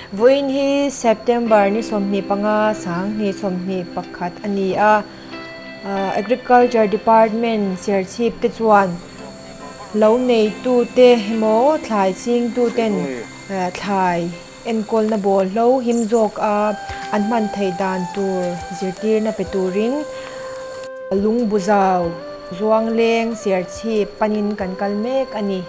Vawiin hi September ni 25 2021 a ni a, Agriculture Department Serchhip te chuan lo neitute emaw thlai chingtuten thlai enkawlna bawlhlo him zawk a an hman theih dan tur zirtirna pe turin Lungbuzau Zuangleng Serchhip panin kan kal mek a ni.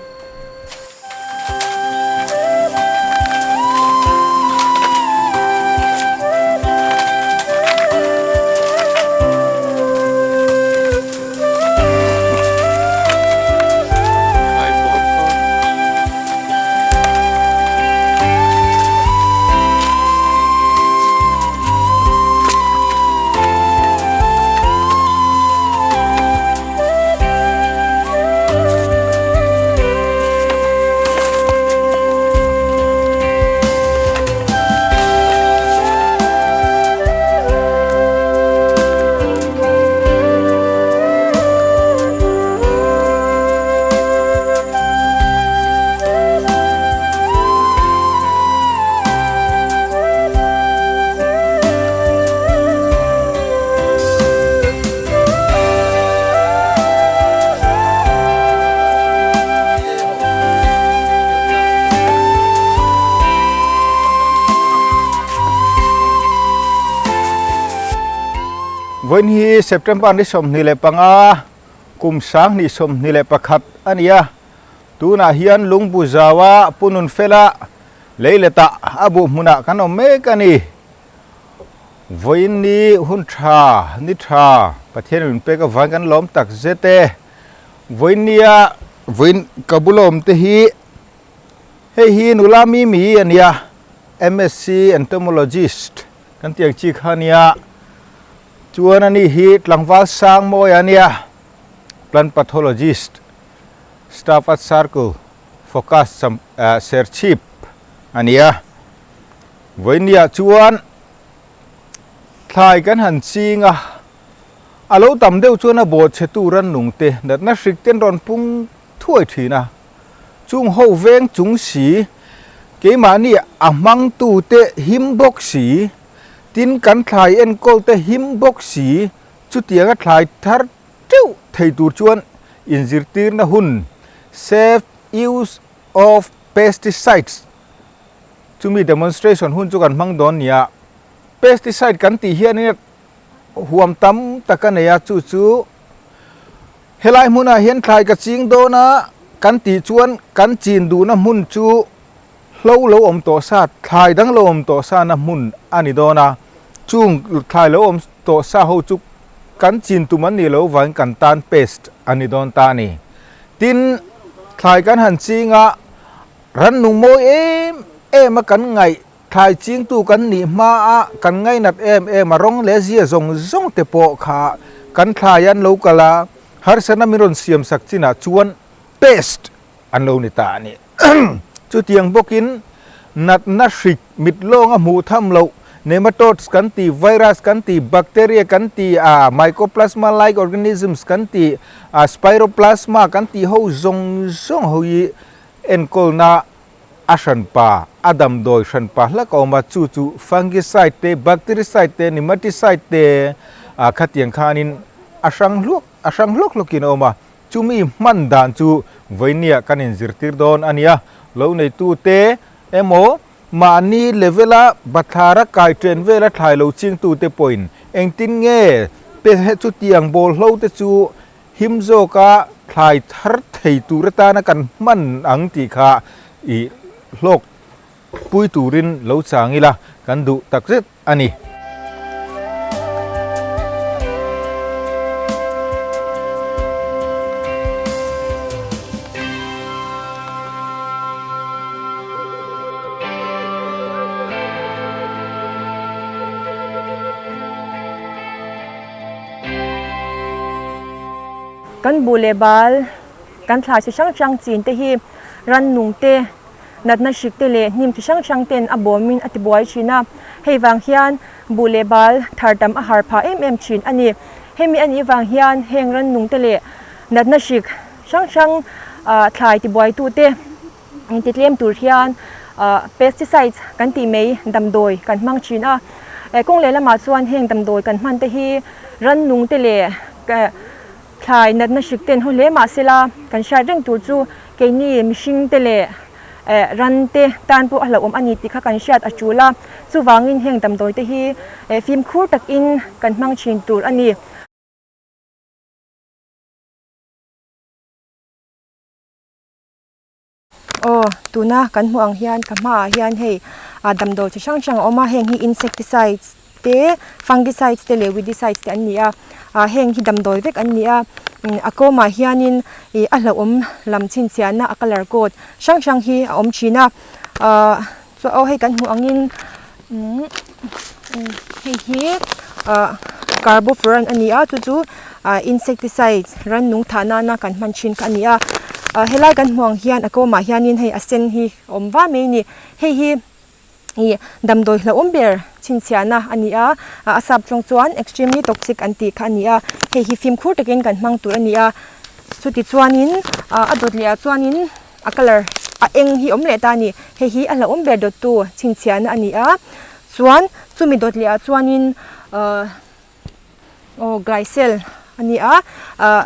Vawiin hi September ni 25 kum 2021 a ni a, tunah hian Lungbu Zaua Punun Fela leiletah a buh hmunah kan awm mek a ni. Vawiin ni hun tha, ni tha, Pathian min pek avang kan lawm tak zet e. Vawiin nia vawiin ka bulawm te hi hei hi nula mi mi a nia, MSc Entomologist kan tih ang chi kha a nia. Chuan ani hi tlangval sang mawi a nia, Plant Pathologist, Staff at Circle, Focus Serchhip a nia. Vawinia chuan thlai kan han ching a, a lo tam deuh chuan a bawh chhe tu rannung te natna hrik ten rawn pung thuai thin a, chung ho veng chung si keimahni a hmang tu te him bawk si, tin kan thlai enkawl te him bawk si, chutianga thlai thar teuh thei tur chuan inzirtirna hun Safe Use of Pesticides Chumi demonstration hun chu kan hmang dawn nia. Pesticide kan tih hianin huam tam tak a nei a, chu chu helai hmunah hian thlai ka ching dawn a kan tih chuan kan chin duhna hmun chu hlo lo awm tawh sa, thlai dang lo awm tawh sa na hmun a ni dawn a. Chung thlai lo awm tawh sa ho chu kan chin tum an nih loh vangin kan tan pest a ni dawn ta a ni. Tin, thlai kan han ching a. Rannung mawi em em a kan ngaih thlai chingtu kan nih hma a kan ngainat em em a rawng leh zia zawng zawng te pawh kha kan thlai an lo kal a, harsatna min rawn siam sak chinah chuan pest an lo ni ta a ni. Chutiang bawkin natna hrik mit lawng a hmuh tham loh nematodes kan ti, virus kan ti, bacteria kan ti a, mycoplasma like organisms kan ti a, spiroplasma kan tih ho zawng zawng ho hi Enkawlna a hranpa, a damdawi hranpa hlak a awm a, chu chu fungicide te, bactericide te, nematicide te khatiang khanin a hrang hluak a hrang hlawk hlawkin a awm a. Chumi hman dan chu vawinia kan inzirtir dawn a nia. Lo neitute emaw mahni level-a bathlara kai chen vela thlai lo chingtute pawhin engtin nge pe chutiang bawlhlo te chu Him zawka thlai thar thei tur atana kan hman ang tih kha i hlawk pui turin lo chang ila kan duh takzet a ni. Kan buh leh bal, kan thlai chi hrang hrang chin te hi rannung te, natna hrik te leh hnim chi hrang hrang ten a bawmin a tibuai thin a. Hei vang hian buh leh bal thar tam a har phah em em thin a ni. Hemi a nih vang hian heng rannung te leh natna hrik hrang hrang thlai tibuai tu te intitlem tur hian Pesticides kan tih mai damdawi kan hmang thin a, kawng leh lamah chuan heng damdawi kan hman te hi rannung te leh thlai natna hrik ten haw hle mah sela kan hriat reng tur chu keini mihring te leh ran te tan pawh a hlauhawm a ni tih kha kan hriat a tul a, chuvangin heng damdawi te hi fimkhur takin kan hmang thin tur a ni. Aw tuna kan hmuh ang hian ka hmaah hian hei ah damdawi chi hrang hrang a awm a heng hi insecticides te fungicides te leh weedicides te an ni a ah heng hi damdawi vek an ni a a kawmah hianin ih a hlauhawm lam chhinchhiahna a colour code hrang hrang hi a awm thin a ah chuan aw hei kan hmuh angin umm hei hi ah carbofuran a ni a chu chu ah insecticides rannung thah nana kan hman thin kha a ni a ah helai kan hmuh ang hian a kawmah hianin hei a sen hi a awm va mai a ni hei hi ih damdawi hlauhawm ber chhinchhiahna a ni a ah a sap tawng chuan extremely toxic an tih kha a ni a hei hi fimkhur takin kan hmang tur a ni a chuti chuanin ah a dawt leh ah chuanin. A colour a eng hi awm leh ta a ni. Hei hi a hlauhawm ber dawttu chhinchhiahna a ni a. Chuan chumi dawt leh ah chuanin ahh aw glycel a ni a. Ahh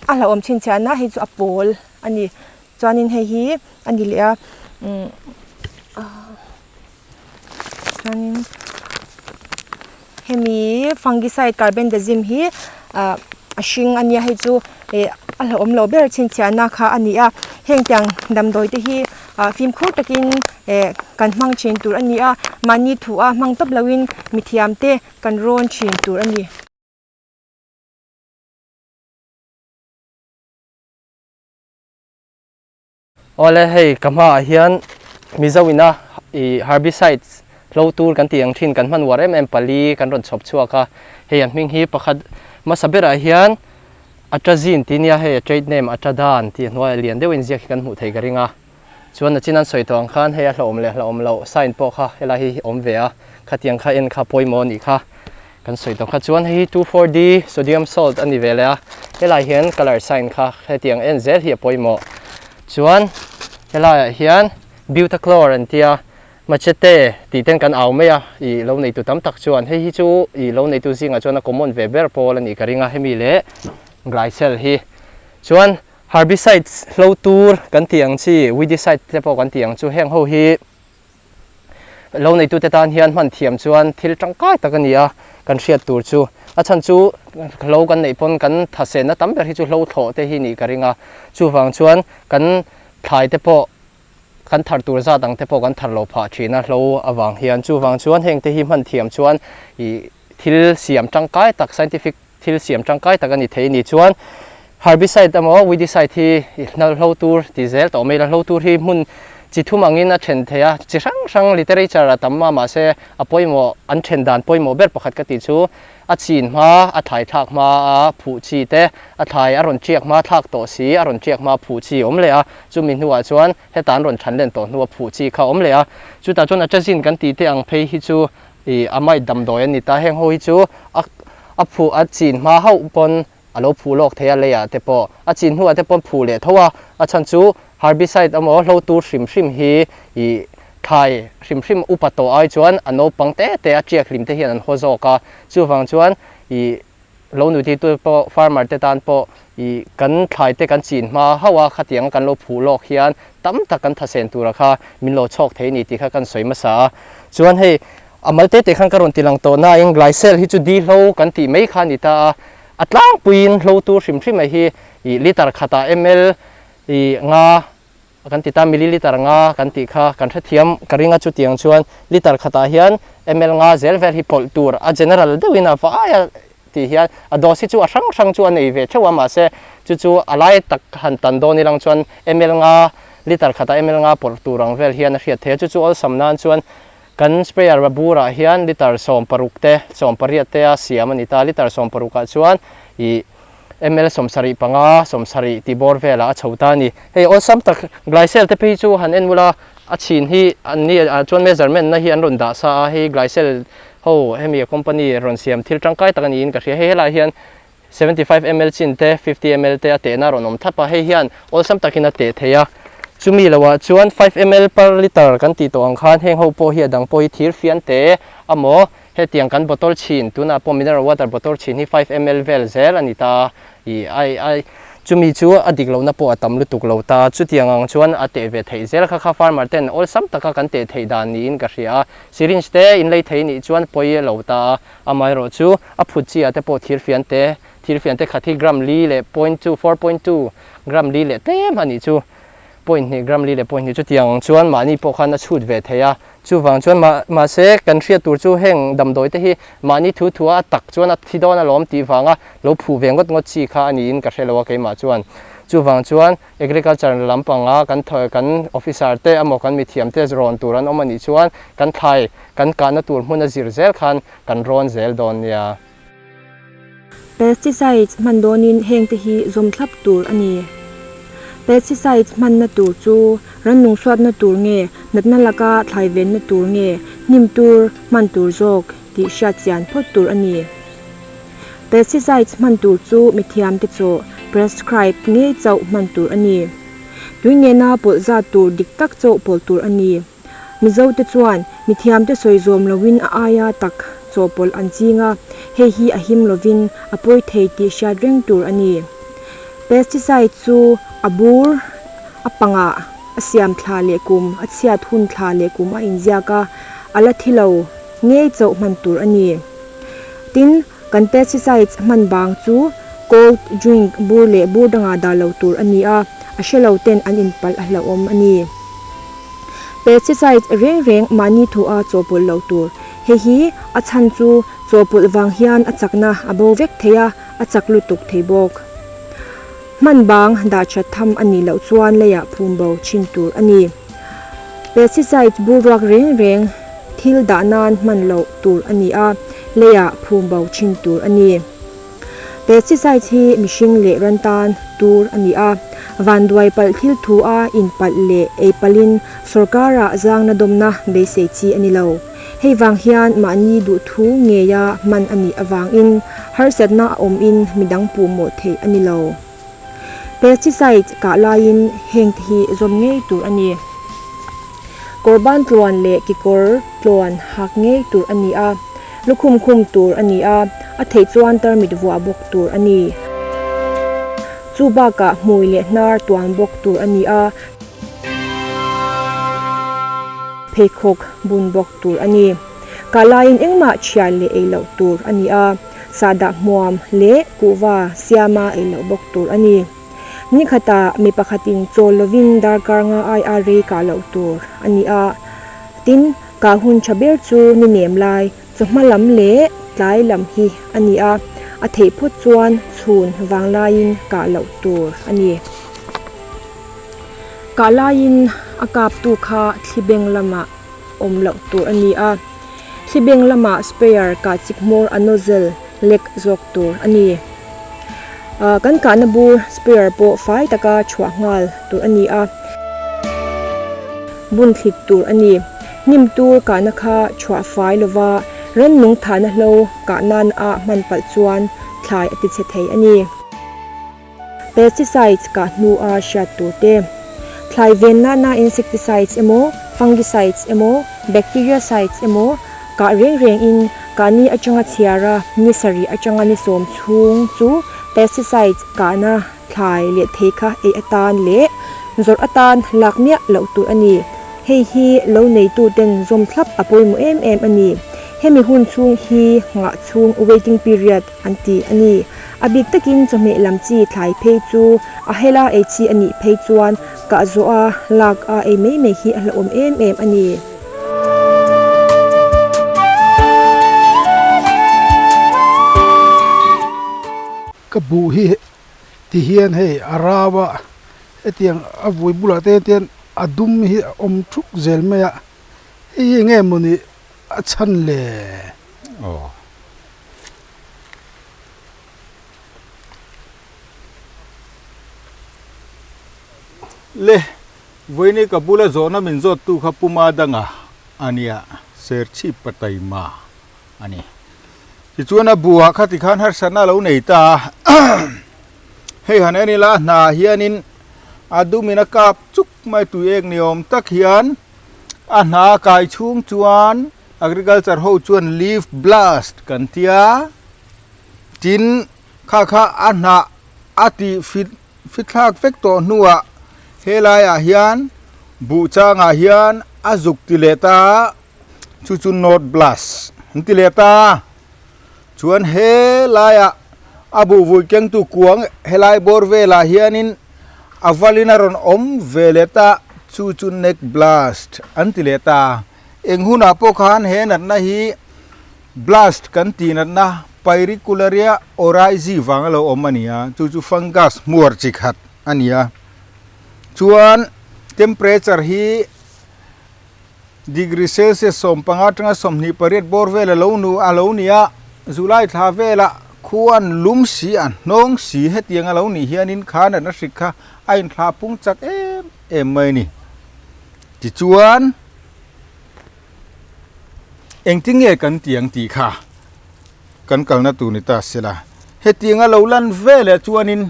a hlauhawm chhinchhiahna hei chu a pawl a ni. Chuanin hei hi a ni leh a umm ahh chuanin hemi fungicide carbendazim hi ah a hring a nia hei chu ih a hlauhawm loh ber chhinchhiahna kha a ni a heng tiang damdawi te hi ah fimkhur takin eh kan hmang thin tur a ni a mahni thu a hmang tawp loin mithiam te kan rawn thin tur a ni. Awle hei ka hmaah hian Mizo ina ih herbicides hlo tur kan tih ang thin kan hman uar em em pali kan rawn chhawp chhuak a, hei an hming hi pakhat hmasa berah hian Atrazine tih nia hei a trade name Atradan tih a hnuaiah lian deuhin ziak hi kan hmuh theih ka ring a, chuan a chin an sawi tawh ang khan hei a hlauhawm leh hlauhawm loh sign pawh kha helai hi awm ve a, khatiang kha en kha pawimawh a nih kha kan sawi tawh kha chuan hei hi 2,4-D sodium salt a ni ve leh a helai hian colour sign kha hetiang en zel hi a pawimawh chuan helaiah hian butachlor an tia machete tih ten kan au mai a ih lo neitu tam tak chuan hei hi chu ih lo neitu zingah chuan a common ve ber pawl a nih ka ring a hemi leh glycel hi chuan herbicides hlo tur kan tih ang chi weedicide te pawh kan tih ang chu heng ho hi Lo neitute tan hian hman thiam chuan thil tangkai tak a ni a, kan hriat tur chu. A chhan chu hlo kan neih pawn kan thasenna tam ber hi chu hlo thlawh te hi nih ka ring a, chuvang chuan kan thlai te pawh kan thar tur zat ang te pawh kan thar lo phah thin a hlo avang hian. Chuvang chuan heng te hi hman thiam chuan ih thil siam tangkai tak scientific thil siam tangkai tak a ni thei a ni. Chuan herbicide emaw weedicide hi i hlo tur ti zel tawh mai ila, hlo tur hi hmun chi thum angin a then thei a, chi hrang hrang literature a tam a mahse a pawimawh an then dan pawimawh ber pakhat ka tih chu a chin hma a thlai thlak hma a phuh chi te, a thlai a rawn tiak hma thlak tawh si a rawn tiak hma phuh chi a awm leh a, chumi hnuah chuan heta an rawn than len tawh hnua phuh chi kha a awm leh a, chutah chuan atrazine kan tih te ang phei hi chu Ih a might damdawi a ni ta, heng ho hi chu a a phuh a chin hma hauh pawn a lo phuh lawk thei a leiah te pawh a chin hnuah te pawn phuh leh tho a, a chhan chu herbicide emaw hlo tur hrim hrim hi ih thlai hrim hrim upa tawh ai chuan a naupang te te a tiak hlim te hian an haw zawk a, chuvang chuan ih Lo nutitu pawh farmer te tan pawh ih kan thlai te kan chin hma hauh a, khatiang a kan lo phuh lawk hian tam tak kan thasen tura kha min lo chhawk thei a ni tih kha kan sawi hmasa a. Chuan hei a mal te te khan ka rawn ti lang tawh nain glycel hi chu di hlo kan tih mai kha a ni ta a, a tlangpuiin hlo tur hrim hrim a hi ih liter khatah ml ih nga Kan ti ta milliliter nga kan tih kha kan hrethiam ka ring a chutiang chuan liter khatah hian ml nga zel vel hi pawlh tur a general deuhin a va aia tih hian a dose hi chu a hrang hrang chu a nei ve theuh a mahse chu chu a lai tak han tan dawn ilang chuan ml nga liter khatah ml nga pawlh tur ang vel hian a hriat thei a chu chu awlsam nan chuan kan sprayer burah hian liter 16 te 18 te a siam a ni ta liter 16 ah chuan ih ml 75, 70 tih bawr velah a chho ta a ni. Hei awlsam tak glycel te phei chu han en ula a chhin hi an ni ah chuan measurement na hi an rawn dah sa a, hei glycel ho hemi company rawn siam thil tangkai tak a niin ka hria. Hei helai hian 75 ml chin te 50 ml te a tehna a rawn awm thap a, hei hian awlsam takin a teh thei a. Chumi lohah chuan 5 ml per litre kan tih tawh ang khan heng ho pawh hi a dang pawh hi thir fian te amaw hetiang kan bottle chhin tunah pawh mineral water bottle chhin hi 5 ml vel zel a ni ta ih ai ai chumi chu a dik lohna pawh a tam lutuk lo ta. Chutiang ang chuan a teh ve theih zel kha kha farmer ten awlsam taka kan teh theih dan niin ka hria a. Syringe te in lei thei nih chuan pawi a lo ta a, amaherawh chu a phut chi ah te pawh thir fian te thir fian te khat hi gram li leh point two, 4.2 gram li leh tlem a nih chu, point hnih gram li leh point hnih chutiang ang chuan mahni pawh khan a chhut ve thei a. Chuvang chuan mah mahse kan hriat tur chu heng damdawi te hi mahni thu thu a tak chuan a thi dawn alawm tih vanga lo phuh ve ngawt ngawt chi kha a niin ka hre lo a keimah chuan. Chuvang chuan Agriculture lampanga kan kan officer te emaw kan mithiam te rawn tur an awm a nih chuan kan thlai kan kahna tur hmun a zir zel khan kan rawn zel dawn nia. Pesticides hman dawnin hengte hi zawm thlap tur a ni. Pesticides hmanna tur chu rannung suatna tur nge, natna laka thlai venna tur nge, hnim tur hman tur zawk tih hriat chian phawt tur a ni. Pesticides hman tur chu mithiamte chaw, prescribe, ngei chauh hman tur a ni. Tui nena pawlh zat tur dik tak chauh pawlh tur a ni. Mizote chuan mithiamte sawi zawm loin a aia tak chaw pawlh an ching a, hei hi a him lovin a pawi thei tih hriat reng tur a ni. Pesticide chu a bur a pangah a siam thla leh kum, a chhiat hun thla leh kum a inziak a, a la thi lo ngei chauh hman tur a ni. Tin, kan pesticides hman bang chu cold drink bur leh bur dangah dah lo tur a ni a, a hre lo ten an inpalh a hlauhawm a ni. Pesticides reng reng mahni thu a chawhpawlh loh tur. Hei hi a chhan chu chawhpawlh vang hian a chakna a bo vek thei a, a chak lutuk thei bawk. Hman bang dah that tham a nih loh chuan leiah phum bo thin tur a ni. Pesticides bur ruak reng reng thil dah nan hman loh tur a ni a, leiah phum bo thin tur a ni. Pesticides hi mihring leh ran tan tur a ni a, vanduai palh thil thu a inpalh leh ei palhin sorkarah zangna dawmna beisei chi a ni lo. Hei vang hian mahni duhthu ngeia hman a nih avangin harsatna a awmin midang puhmawh theih a ni lo. Pesticides kah laiin heng te hi zawm ngei tur a ni. Kawrban tluan leh kekawr tluan hak ngei tur a ni a, lukhum khum tur a ni a, a theih chuan tarmit vuah bawk tur a ni. Chu bakah hmui leh hnar tuan bawk tur a ni a, pheikhawk bun bawk tur a ni. Kah laiin engmah chhiar leh ei loh tur a ni a. Sahdah hmuam leh kuhva siama ei loh bawk tur a ni. Ni khatah mi pakhatin chawl lovin darkar nga ai a rei kah loh tur a ni a. Tin, kah hun tha ber chu ni nem lai, chawhma lam leh tlai lam hi a ni a, a theih phawt chuan chhun vang laiin kah loh tur a ni. Kah laiin a kaptu kha thlibeng lamah awm loh tur a ni a. Thlibeng lamah sprayer kah chik hmawr a nozzle lek zawk tur a ni. Kan kahna bur sprayer pawh fai taka chhuah nghal tur a ni a, bun thlit tur a ni. Hnim tur kahna kha chhuah fai lova rannung thahna hlo kah nana a hman palh chuan thlai a tichhe thei a ni. Pesticides kah hnu a hriat tur te. Thlai ven nana insecticides emaw, fungicides emaw, bacteriocides emaw kah reng reng in kahni atanga chhiar a ni sarih atanga ni sawm chhung chu pesticides kahna thlai leh thei kha ei atan leh zawrh atan lak miah loh tur a ni. Hei hi lo neitu ten zawm thlap a pawimawh em em a ni. Hemi hun chhung hi nghah chhung waiting period an ti a ni. A bik takin chawhmeh lam chi thlai phei chu a hela ei chi a nih phei chuan kah zawh a lak a ei mai mai hi a hlauhawm em em a ni. Ka buh hi ti hian hei a rau a, hetiang a vui bulah te hian a dum hi a awm thuk zel mai a, hei hi enge mawni a chhan le? Aw. Le, vawiini ka bula zawhna min zawttu kha Puma danga a nia, Serchhip Pataima a ni. Tichuan a buah kha tikhan harsatna a lo nei ta a, hei han en ila a hnaah hianin A dum in a kap chuk mai tui ek ni awm tak hian a hna kai chhung chuan agriculture ho chuan leaf blast kan tia tin kha kha a hnah a tih fit fithlak vek tawh hnuah helaiah hian buh changah hian a zuk ti leh ta a chu chu north blast an ti leh ta a chuan helaiah a buh vui kengtu kuang helai bawr velah hianin a valin a rawn awm ve leh ta chu chu neck blast an ti leh ta eng hunah pawh khan he natna hi blast kan tih natna Pyricularia oryzae vang a lo awm a ni a, chu chu fungus hmuar chi khat a ni a. Chuan temperature hi degree celsius 15 atanga 28 bawr vel a lo nu a lo ni a, July thla velah khuan lum si a hnawng si hetiang a lo nih hianin kha natna hrik kha a inthlah pung chak em em mai a ni. Tichuan. Engtin nge kan ti ang tih kha kan kalna tur ni ta se la. Hetiang a lo lan ve leh chuanin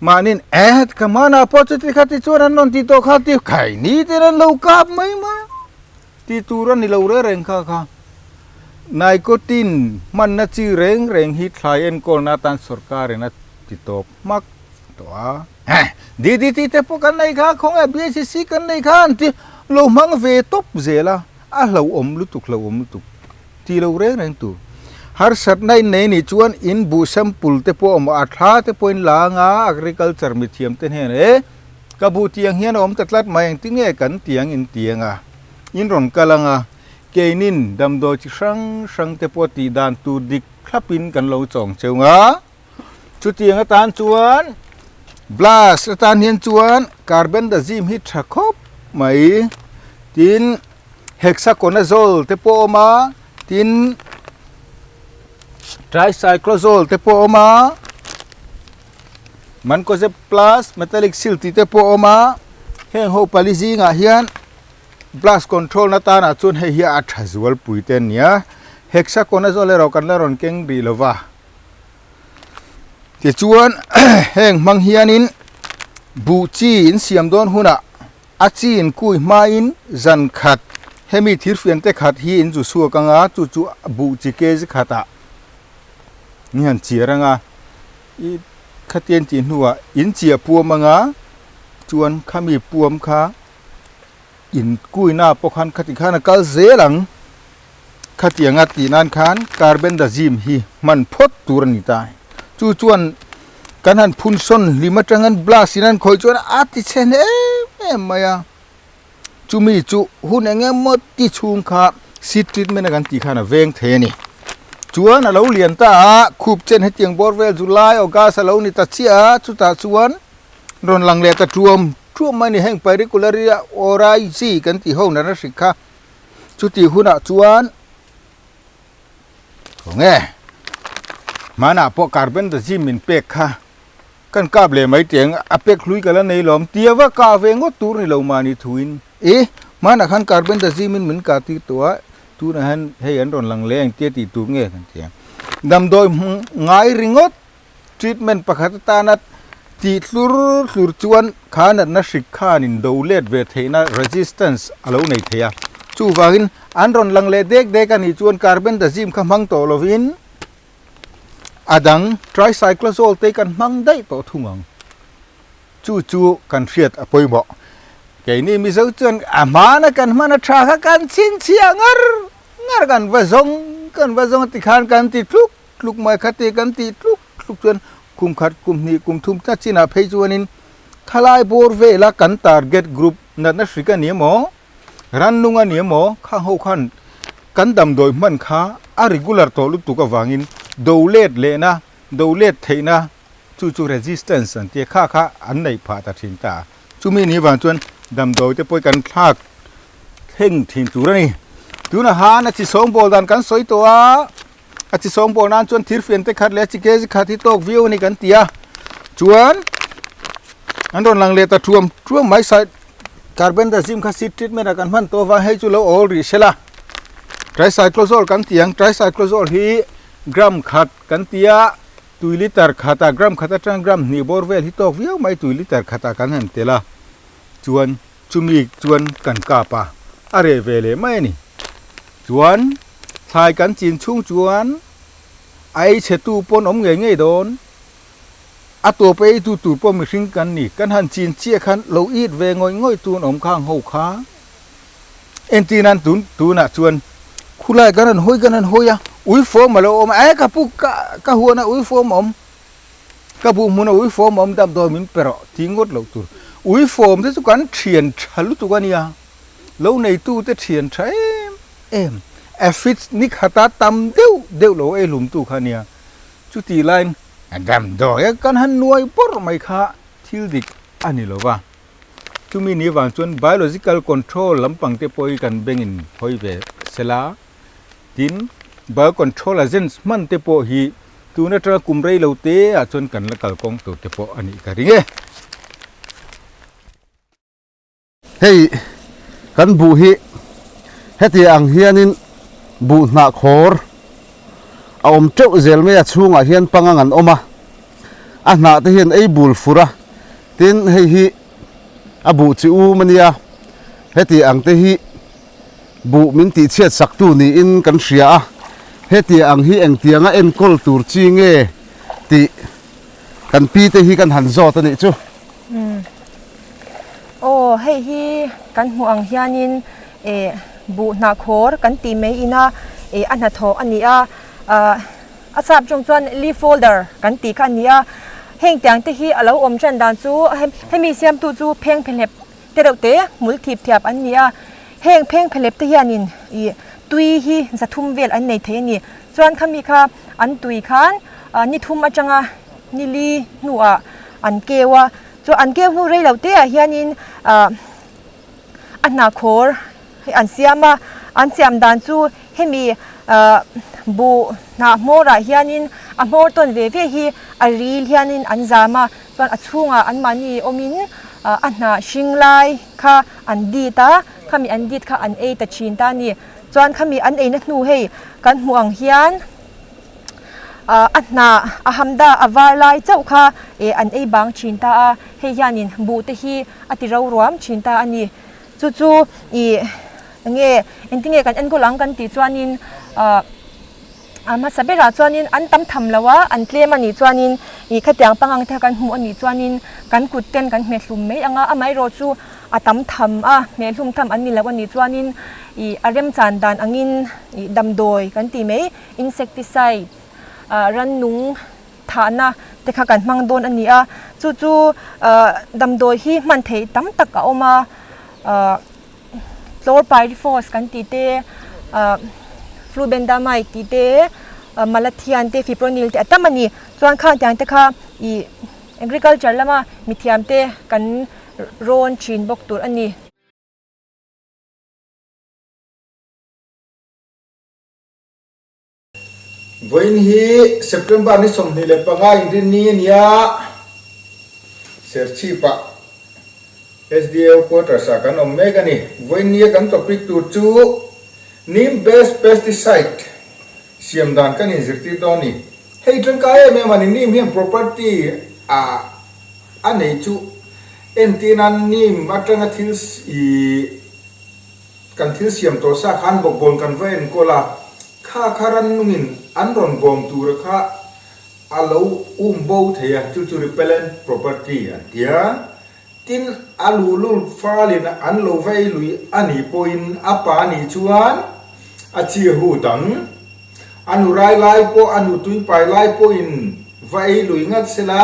mahnin eh ka hmanah pawh chuti kha ti chuan an rawn ti tawh kha ti khai ni ten an lo kap mai mai a ti tur a ni lo reng reng kha kha. Nicotine hmanna chi reng reng hi thlai enkawlna atan sorkarin a ti tawp hmak tawh a. Heh, DDT te pawh kan nei kha, khawnge BACC kan nei kha an ti lo hmang ve tawp zel a, a hlauhawm lutuk hlauhawm lutuk ti lo reng reng tur. Harsatna in nei nih chuan in buh sample te pawh a awm a, a thla te pawh in la anga agriculture mithiam te hnenah e ka buh tiang hian a awm ta tlat mai engtin nge kan tiang in tiang a, in rawn kal anga keinin damdawi chi hrang hrang te pawh tih dan tur dik thlapin kan lo chawng cheu nga. Chutiang atan chuan blast atan hian chuan carbendazim hi tha khawp mai tin hexaconazole te pawh a awm a tin tricyclazole te pawh a awm a mancozeb plus metalaxyl tih te pawh a awm a heng ho pali zingah hian blast control na tanah chuan hei hi a tha zualpui te a ni a hexaconazole erawh kan la rawn keng rih lo va. Tichuan heng hmang hianin buh chi in siam dawn hunah a chi in kui hmain zan khat hemi thirfian te khat hi in zu chhuak anga chu chu buh chi kg khatah ni han chiar anga i khatian tih hnuah in chiah puam anga chuan khami puam kha in kuina pawh khan khati khan a kal zel ang. Khatianga tih nan khan carbendazim hi hman phawt tur a ni ta. Chu chuan kan han phun sawn hlim atangin blast in an khawih chuan a ti chhe hle em em mai a. Chumi chu hun eng emaw ti chhung kha seed treatment a kan tih khan a veng thei a ni. Chuan a lo lian ta a, khup chen hetiang bawr vel July, August a lo ni ta chiah a, chutah chuan rawn lang leh ta tuam tuam mai a ni. Heng Pyricularia oryzae kan tih ho nana hrik kha. Chutih hunah chuan khawnge hmanah pawh carbendazim min pek kha kan kap leh mai teh ang a pek hlui ka la nei lawm tia va kah ve ngawt tur ni lo mahni thuin e hmanah khan carbendazim in min kah tir tawh a tunah hian hei an rawn lang leh engtia tih tur nge kan ti a damdawi ngai ringawt Treatment pakhat atana tih tlur tlur chuan kha natna hrik khanin do let ve theihna resistance a lo nei thei a. Chuvangin an rawn lang leh dek dek a nih chuan carbendazim kha hmang tawh lovin a dang tricyclazole te kan hmang daih tawh thung ang. Chu chu kan hriat a pawimawh. Keini Mizo chuan a hmana kan hman a tha kha kan chhinchhiah ngar ngar kan va zawng kan va zawng tikhan kan ti tluk tluk mai kha te kan tih tluk tluk chuan kum khat kum hnih kum thum tlat chinah phei chuanin thalai bawr vela kan target group natna hrik a ni emaw rannung a ni emaw khang ho khan kan damdawi hman kha a regular tawh lutuk avangin do let lehna do let theihna chu chu resistance an tia kha kha an neih phah ta thin ta chumi ni vang chuan damdawi te pawh kan thlak thleng thin tur a ni tunah han a chi sawngbawl dan kan sawi tawh a. A chi sawng bawr nan chuan thir fian te khat leh a chi kg khat hi tawk viau a ni kan ti a chuan an rawn lang leh ta thuam thuam mai side carbendazim kha seed treatment ah kan hman tawh avang hei chu lo awl rih sela tricyclazole kan ti ang tricyclazole hi gram khat kan ti a. Tui litre khatah gram khat atang gram hnih bawr vel hi tawk viau mai tui litre khatah kan han tel a chuan chumi chuan kan kap a a reh ve leh mai a ni. Chuan thlai kan chin chhung chuan a ei chhe tu pawn awm ngei ngei dawn a tawp ei tu tur pawh mihring kan ni kan han chin chiah khan lo it ve ngawih ngawih tun awm khang ho kha. Entir nan tun tunah chuan khulai kan rawn hawi kan rawn hawi a, ui fawm a lo awm a, eh ka pu ka ka huan a ui fawm a awm, ka buh hmun a ui fawm a awm damdawi min pe rawh tih ngawt loh tur. Ui fawm te chu kan thian tha lutuk a nia, lo neitu te thian tha em em, aphids ni khata tam deuh deuh lo ei hlum tu kha a nia, chutih laiin damdawi a kan han nuai bawrh mai kha thil dik a ni lo va. Chumi ni vang chuan biological control lampang te pawh hi kan bengin hawi ve sela, tin biocontrol agents hman te pawh hi tun atanga kum rei lo te ah chuan kan la kalkawng tur te pawh a nih ka ring e. Hei kan buh hi heti ang hianin buh hnah khawr a awm teuh zel mai a, chhungah hian pangang an awm a, a hnah te hian ei bul fur a. Tin, hei hi a buh chi um a nia, heti ang te hi buh min tihchhiat saktu niin kan hria a, heti ang hi engtianga enkawl tur chi nge tih kan pi te hi kan han zawt a nih chu. Aw, hei hi kan hmuh ang hianin eh buh hnahkhawr kan tih mai ina eh a hnathawh a ni a, ah A chap chung chuan leaf folder kan tih kha a ni a, heng tiang te hi a lo awm tan dan chu hemi siamtu chu pheng phehlep te reuh te hmul thip thiap an ni a, heng pheng phehlep te hianin ih tui hi zathum vel an nei thei a ni. Chuan khami kha an tui khan ni thum atanga ni li hnuah an keu a, chuan an keu hnu rei lo te ah hianin ah a hnahkhawr hi an siam a, an siam dan chu hemi ah buh hnah hmawrah hianin a hmawr tawn ve ve hi a ril hianin an zam a, chuan a chhungah anmahni awmin ah a hnah hring lai kha an dit a, khami an dit kha an ei ta thin ta a ni. Chuan khami an eina hnu hei kan hmuh ang hian ah a hnah a hamda a var lai chauh kha eh an ei bang thin ta a, hei hianin buh te hi a ti ro ruam thin ta a ni. Chu chu ih enge engtinge kan enkawl ang kan tih chuanin ah a hmasa berah chuanin an tam tham lo a, an tlem a nih chuanin ih khatiang pangang te kha kan hmuh a nih chuanin kan kut ten kan hmehhlum mai ang a, amaherawh chu a tam tham a, hmehhlum tham an ni lo a nih chuanin ih a remchan dan angin ih damdawi kan tih mai insecticide ah rannung thahna te kha kan hmang dawn a ni a, chu chu ah damdawi hi hman theih tam tak a awm a, ah chlorpyrifos kan tih te ah flubendamide tih te ah malathion te fipronil te a tam a ni, chuan khang tiang te kha ih agriculture lama mithiam te kan rawn thin bawk tur a ni. Vawiin hi September ni 25 inrinni a nia, Serchhip-ah SDO quarters-ah kan awm mek a ni. Vawiin nia kan topic tur chu Neem based pesticide siam dan kan inzirtir dawn a ni. Hei tangkai em em a ni, Neem hian property a a nei chu entir nan Neem atanga thil ih Kan thil siam tawh sa khan bawkbawn kan va enkawl a, kha kha rannungin an rawn bawm tura kha a lo um bo thei a, chu chu repellent property an ti a. Tin, a luhlul falin an lo va ei lui a nih pawhin a pa nih chuan a chi hu dang, a nu rai lai pawh a nu tuipai lai pawhin va ei lui ngat sela,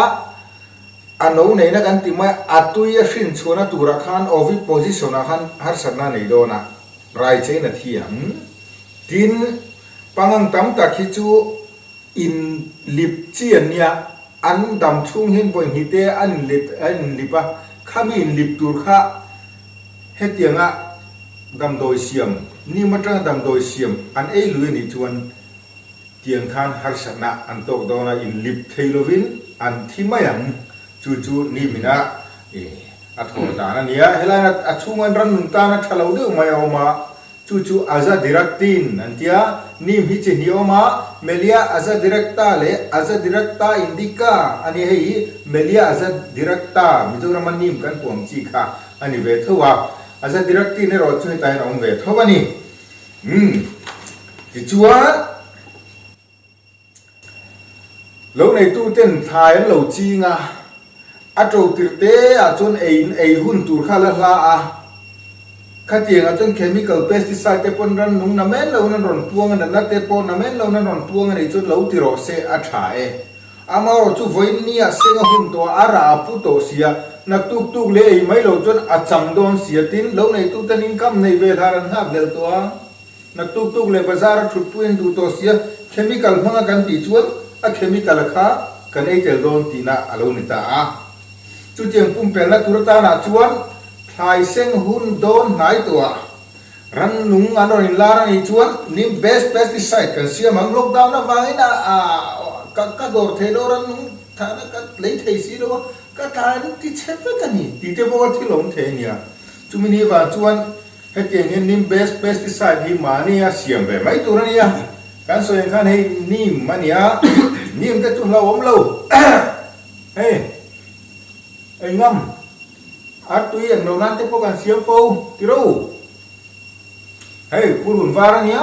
A no neihna kan ti mai, a tui a hrin chhuahna turah khan oviposition ah khan harsatna a nei dawn a, rai chein a thi ang. Tin, pangang tam tak hi chu in lip chi an nia, an dam chhung hian vawi hnih te an in lip an in lip a, khami in lip tur kha hetianga damdawi siam, nim atanga damdawi siam an ei lui a nih chuan, Tiang khan harsatna an tawk dawn a, in lip thei lovin an thi mai ang. Chu chu nimin-a a thawh dan a nia. Helaiin a chhunga an rannung tan a tha lo deuh mai a awm a. Chu chu Azadirachtin an tia, Neem hi chi hnih awm a, Melia azadirachta leh Azadirachta indica a nia, hei hi Melia azadirachta, Mizorama Neem kan puam chi kha a ni ve tho a, Azadirachtin erawh chu hetah hian a awm ve tho a ni. Umm. Tichuan. Lo neituten thlai an lo ching a, a to tirh te ah chuan ei in ei hun tur kha la hla a, khatiang ah chuan chemical pesticide te pawn rannung na men lo in an rawn puang a, natna te pawh na men lo in an rawn puang a nih chuan lo ti rawh se a tha e. Amaherawh chu vawiin ni ah seng a hun tawh a, a rah a pu tawh si a, naktuk tuk leh ei mai lo chuan a cham dawn si a, tin lo neituten income nei ve hlar an nghak del tawh a. Naktuk tuk leh bazar a thut pui an duh tawh sia, chemical hmanga kan tih chuan a chemical a kha kan ei tel dawn tihna a lo ni ta a. Chutiang pumpelna tur atanah chuan thlai seng hun dawn hnai tawhah rannung an rawn inlar a nih chuan nim best pesticide kan siam ang. Lockdown avangin a ka ka dawr thei lo rannung thahna ka lei thei si lo a, ka thlai an ti chhe vek a ni tih te pawh a thil awm thei a nia. Chumi ni vang chuan Hetiang hian neem based pesticide hi mahni a siam ve mai tur a nia. Kan sawi ang khan hei neem a nia, neem te chu hlauhawm lo. Hei ei ngam a tui eng lo nan te pawh kan siam fo tiro. Hei purun var a nia,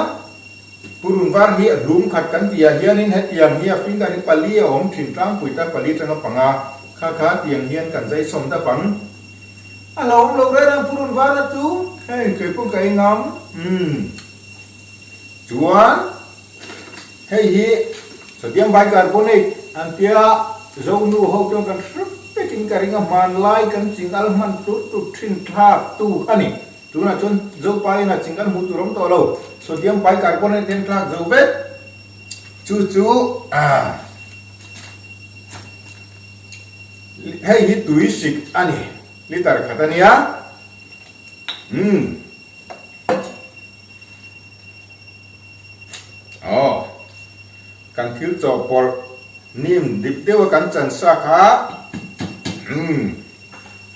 purun var hi a hlum khat kan tih ah hianin hetiang hi a finger hi pali a awm thin tlangpui ta pali atanga panga kha kha tiang hian kan zai sawm dap ang. A lo awm lo reng ang purun vana chu hei kei pawh ka ei ngam umm chuan hei hi sodium bicarbonate an tia zonu ho chuan kan hre vekin ka ring a hmanlai kan chingal hman tut tut thin thlak tu a ni tunah chuan zopa inah chingal hmuh tur awm tawh lo sodium bicarbonate hian thlak zo vek chu chu ah. Hei hi tui sik a ni, liter khat a nia. Umm. Aw. Kan thil chawhpawlh nim dip deuha kan chan sa kha umm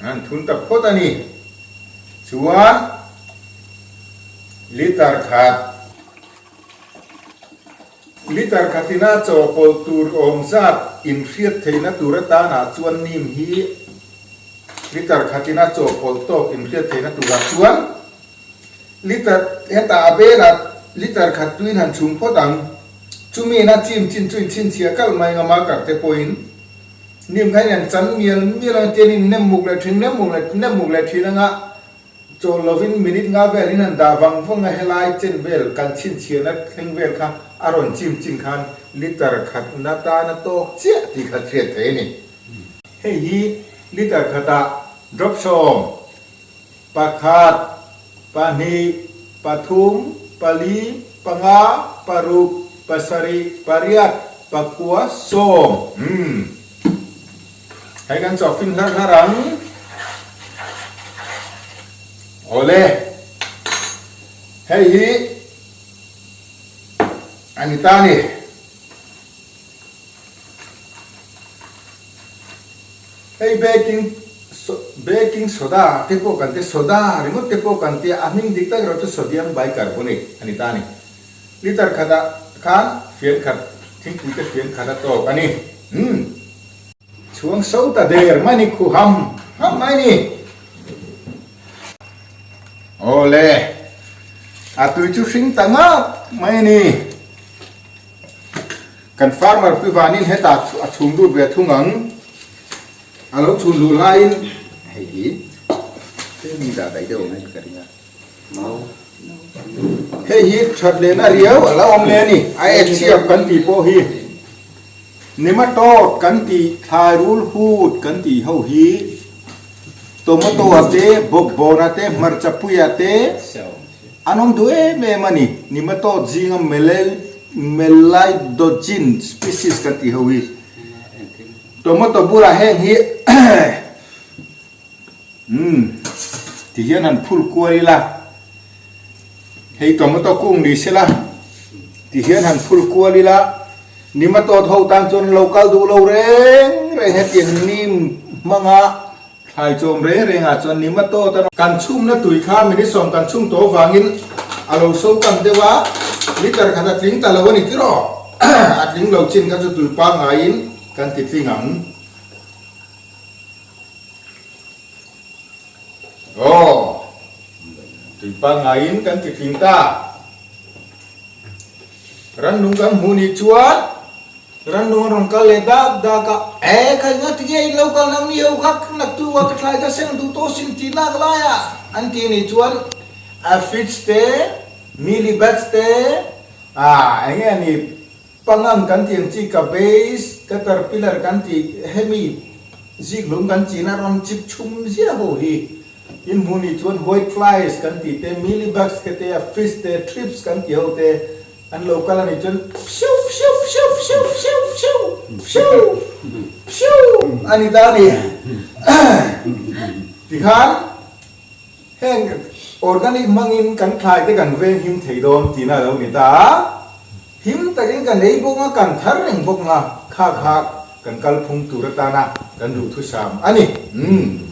an thun ta phawt a ni. Chuan liter khat. Liter khatina chawhpawlh tur awm zat inhriat theihna tur atanah chuan nim hi liter khatina chawhpawlh tawk inhriat theihna turah chuan liter hetah a belah liter khat tuin han chhum phawt ang. Chumi ina chim chin chu inchhinchhiah kalh mai ngam a kar te pawhin nim kha in an chan mial mial ang tian in nem muk leh thin nem muk leh nem muk leh thin anga Chawl lovin minute nga velin an dah vang vang a, helai chen vel kan chhinchhiahna thleng vel kha a rawn chim chin khan liter khatna tana tawk chiah tih kha hriat theih a ni. Hei hi liter khatah drop 10, pakhat, pahnih, pathum, pali, panga, paruk, pasarih, pariat, pakua, 10. Umm. Hei kan chawk fin hlar hlar ang. Awle. Hei hi ani ta ni. Hei baking baking soda te pawh kan ti soda ringawt te pawh kan ti a hming dik tak erawh chu sodium bicarbonate ani ta ni. Liter khatah khan fian khat thingpui te fian khat a tawk a ni. Umm. Chhuang so ta der mai ni khu ham ham mai ni. Awle. A tui chu hring ta ngak mai ni. Kan farmer pi vanin hetah a chhung lut ve thung ang. A lo chhun luh laiin hei hi tlem in dah daih deuh ang in ka ring a. Hei hi that lehna riau a la awm leh a ni. A ek chhiap kan tih pawh hi Nematode kan tih, thlairul hut kan tih ho hi tomato ah te, bawkbawn ah te, hmarcha pui ah te an awm duh em em a ni. Nematode zinga Meloidogyne species kan tih ho hi tomato bulah heng hi Umm ti hian han phul kual ila, hei tomato kung ni sela ti hian han phul kual ila, nematode ho tan chuan lo kal duh lo reng reng hetiang nim hmanga thlai chawm reng reng ah chuan nematode an kan chhumna tui kha minute 10 kan chhum tawh avangin. a lo so tam deuh a, liter khat a tling ta lo a ni tiraw? A tling lo chin kha chu tui pangngaiin kan ti tling ang. Aw, tui pangngaiin kan ti tling ta. Rannung kan hmuh nih chuan rannung an rawn kal leh dak dak a, E khai nga tinge in lo kal nang ni ho kha nak tu a ka thlai ka seng duh tawh sin tih nak lai a an tih nih chuan aphids te, mealybugs te, ah enge a ni pangang kan tih ang chi ka base, caterpillar kan tih hemi zikhlum kan chin a rawn chip chhum ziah ho hi In hmuh nih chuan white flies kan tih te, mealybugs te te, aphids te, thrips kan tih ho te an lo kal a nih chuan psiu psiu psiu psiu psiu psiu psiu psiu a ni ta a ni. Tikhan heng organic hmangin kan thlai te kan veng him thei dawn tihna a lo ni ta a, him takin kan ei bawk a, kan thar reng bawk nga kha kha kan kalphung tur atana kan duhthusam a ni. Umm.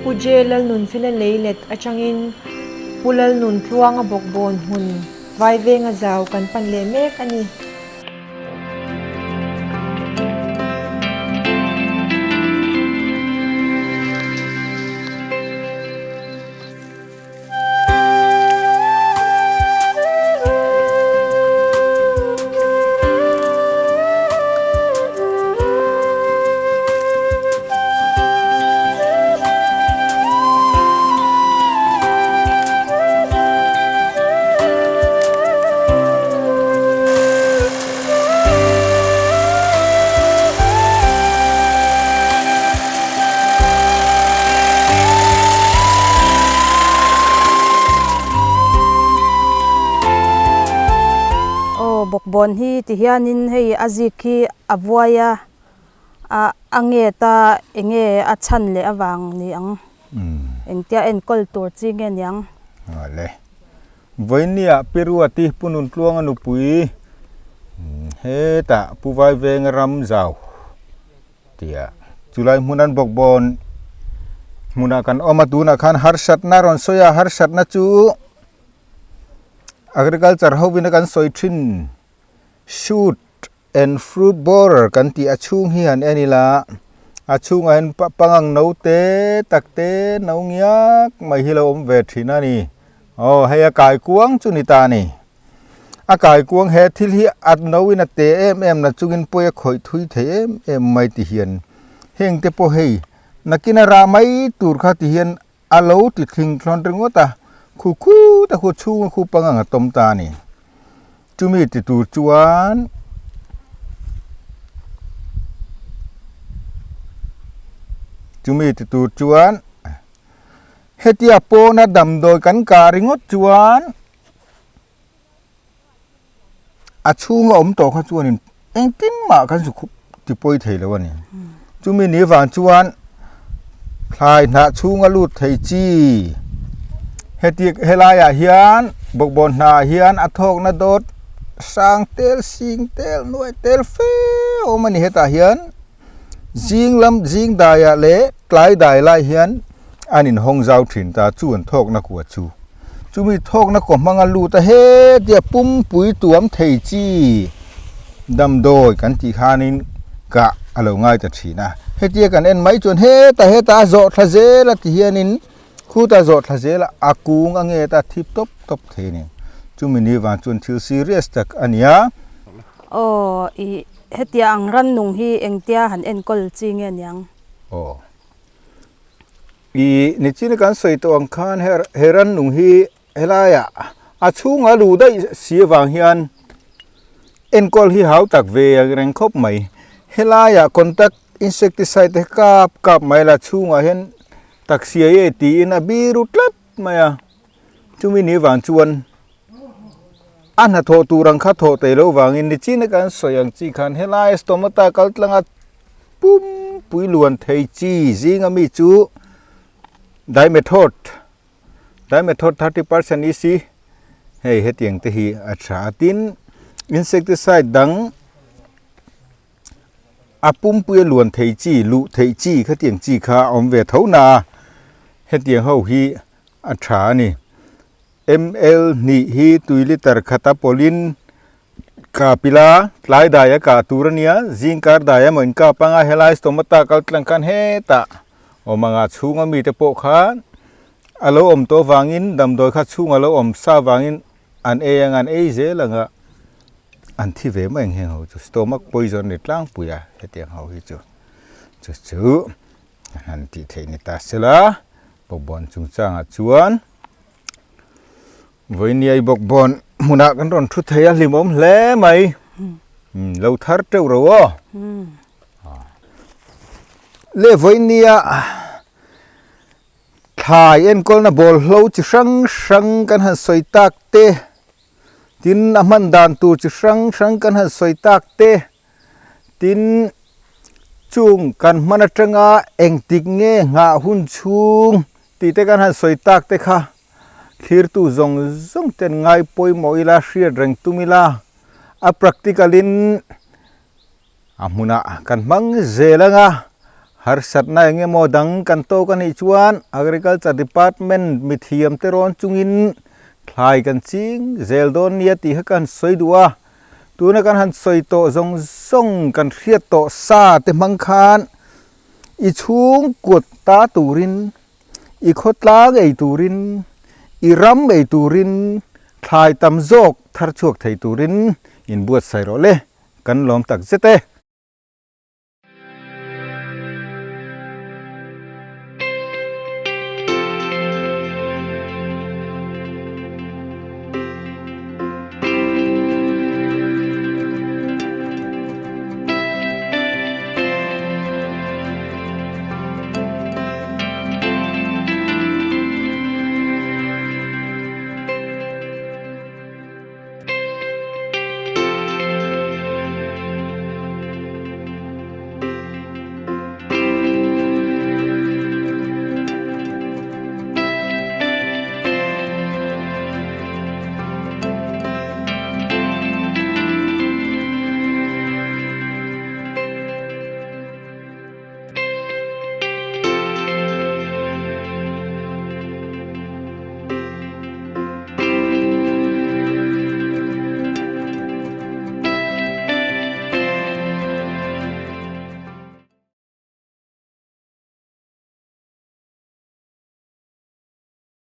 Pu J. Lalnunfela leilet atangin Pu Lalnuntluanga bawkbawn hmun Vaivenga zau kan pan leh mek a ni. Aw bawkbawn hi ti hianin hei a zik hi a vuai a ah a nget a enge a chhan leh avang ni ang engtia enkawl tur chi nge niang. Awle. Vawinia Piruati Pu Nuntluanga nupui hetah Pu Vaivenga ram zau tia chulai hmun an bawk bawn hmunah kan awm a tunah khan harsatna rawn sawi a harsatna chu agriculture hovin a kan sawi thin shoot And fruit borer kan tih a chhung hi han en ila a chhungah hian pangang no te tak te no ngiak mai hi lo awm ve thin a ni aw hei a kaikuang chu ni ta a ni a kaikuang he thil hi a no in a te em em na chungin pawi a khawih thui thei em em mai ti hian heng te pawh hei nakin a rah mai tur kha ti hian A lo ti thling thlawn ringawt a, khu khut a khu chhunga khu pangang a tawm ta a ni. Chumi ti tur chuan chumi ti tur chuan hetia pawna damdawi kan kah ringawt chuan a chhunga awm tawh kha chuanin engtin mah kan zu khup ti pawi thei lo a ni chumi ni vang chuan thlai hnah chhunga lut thei chi heti helaiah hian bawkbawn hnah hian a thawkna dawt sang tel sing tel nuai tel fe a awm a ni hetah hian zing lam zing daiah leh tlai dai lai hian an inhawng zau thin ta chu an thawkna kua chu. Chumi thawkna kaw hmanga lut a hetia pumpui tuam thei chi damdawi kan tih khanin kah a lo ngai ta thin a. Hetia kan en mai chuan heta heta a zawh thla zel a ti hianin khuta zawh thla zel a a kung a nge ta thip tawp tawp thei a ni. Chumi ni vang chuan thil serious tak a ni a. Aw ih hetia ang rannung hi engtia han enkawl chi nge niang? Aw. I nichin kan sawi tawh ang khan he rannung hi helaiah a chhungah luh daih si avang hian enkawl hi hau tak ve reng khawp mai. Helaiah contact insecticide te kap kap mai la chhungah hian taksia e tiin a biru tlat mai a, chumi ni vang chuan a hnathawh tur ang kha thawh theih loh vangin nichin kan sawi ang chi khan helai stomata kal tlanga Pumpui luan thei chi zinga mi chu Dimethod. Dimethod 30% EC hei hetiang te hi a tha a. Tin, insecticide dang a pumpuia luan thei chi, luh theih chi khatiang chi kha a awm ve tho na a, hetiang ho hi a tha a ni. Ml hnih hi tui liter khata pawlhin Kapila tlai dai a kah tur a nia, zing kar dai emaw in kap anga helai stomata kal tlang khan hetah awm anga chhunga mite pawh khan a lo awm tawh vangin damdawi kha chhunga lo awm sa vangin an ei anga an ei zel anga an thi ve mai ang heng ho chu stomach poison a ni tlangpui a hetiang ho hi chu chu chu han tih theih ni ta sela bawkbawn chungchangah chuan. Vawinia i bawkbawn hmunah kan rawn thu thei a hlimawm hle mai. Lo thar teuh ro aw. Le vawinia thlai enkawlna bawl hlo chi hrang hrang kan han sawi tak te, tin a hman dan tur chi hrang hrang kan han sawi tak te, tin chung kan hman atanga engtik nge nghah hun chhung tih te kan han sawi tak te kha. Thlirtu zawng zawng ten ngai pawimawh ila, hriat reng tum ila, a practical in a hmunah kan hmang zel ang a, harsatna eng emaw dang kan tawk a nih chuan Agriculture Department mithiam te rawn chungin thlai kan ching zel dawn nia tih kha ka han sawi duh a, tuna kan han sawi tawh zawng zawng kan hriat tawh sa te hmang khan i chhungkut ta turin I khawtlang ei turin, i ram ei turin, thlai tam zawk thar chhuak thei turin inbuatsaih rawh le, kan lawm tak zet e.